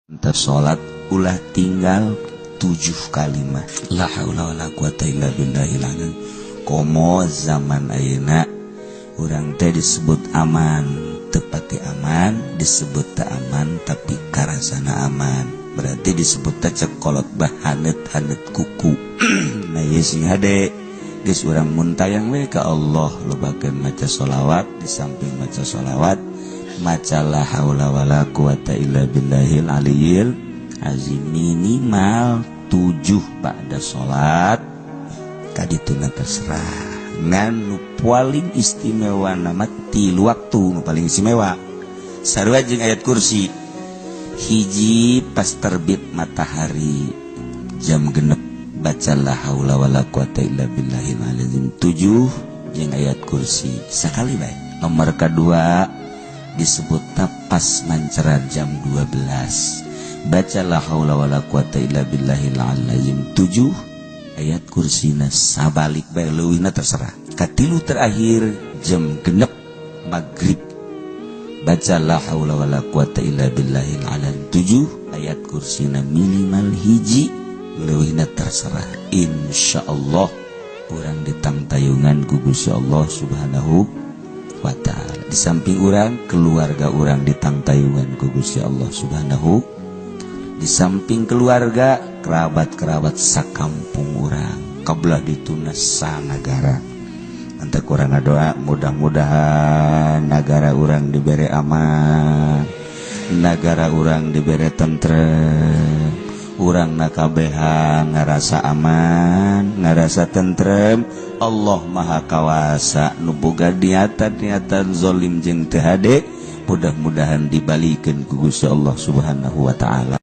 Entah salat ulah tinggal tujuh kalimat la haula wala quwata illa billahil azim. Komo zaman ayeuna urang teh disebut aman, tepati aman, disebut tak aman tapi karasana aman. Berarti disebut teh cek kolot bah haneut-haneut kuku. Nah, ieu sing hade geus urang muntayang we ka Allah, lobakeun maca sholawat. Di samping maca sholawat, maca la haula wala quwata illa billahil aliyil azim minimal 7 ba'da salat. Kadituna terserah, ngan nu paling istimewa nama tilu waktu. Nu paling istimewa sarua jeung ayat kursi. Hiji, pas terbit matahari jam 6, baca la haula wala quwata illa billahil azim 7 jeung ayat kursi sakali bae. Nomor kedua disebut pas manceran jam 12, baca la haula wala quwata illa billahil azim 7, ayat kursina sabalik bae, leuwihna terserah. Katilu terakhir jam 6 maghrib, baca la haula wala quwata illa billahil azim 7, ayat kursina minimal hiji, leuwihna terserah. Insyaallah urang ditangtayungan ku Gusti Allah Subhanahu wa ta'ala. Di samping urang, keluarga urang ditangtayungan ku Gusti Allah Subhanahu. Di samping keluarga, kerabat-kerabat sakampung urang, kabelah dituna sanagara. Ante kurang doa, mudah-mudahan nagara urang dibere aman, nagara urang dibere tentrem, urang nakabehan ngarasa aman, ngarasa tentrem. Allah Maha Kawasa, nu boga niatan-niatan zolim jeung teu hade, mudah-mudahan dibalikeun ku Gusti Allah Subhanahu wa ta'ala.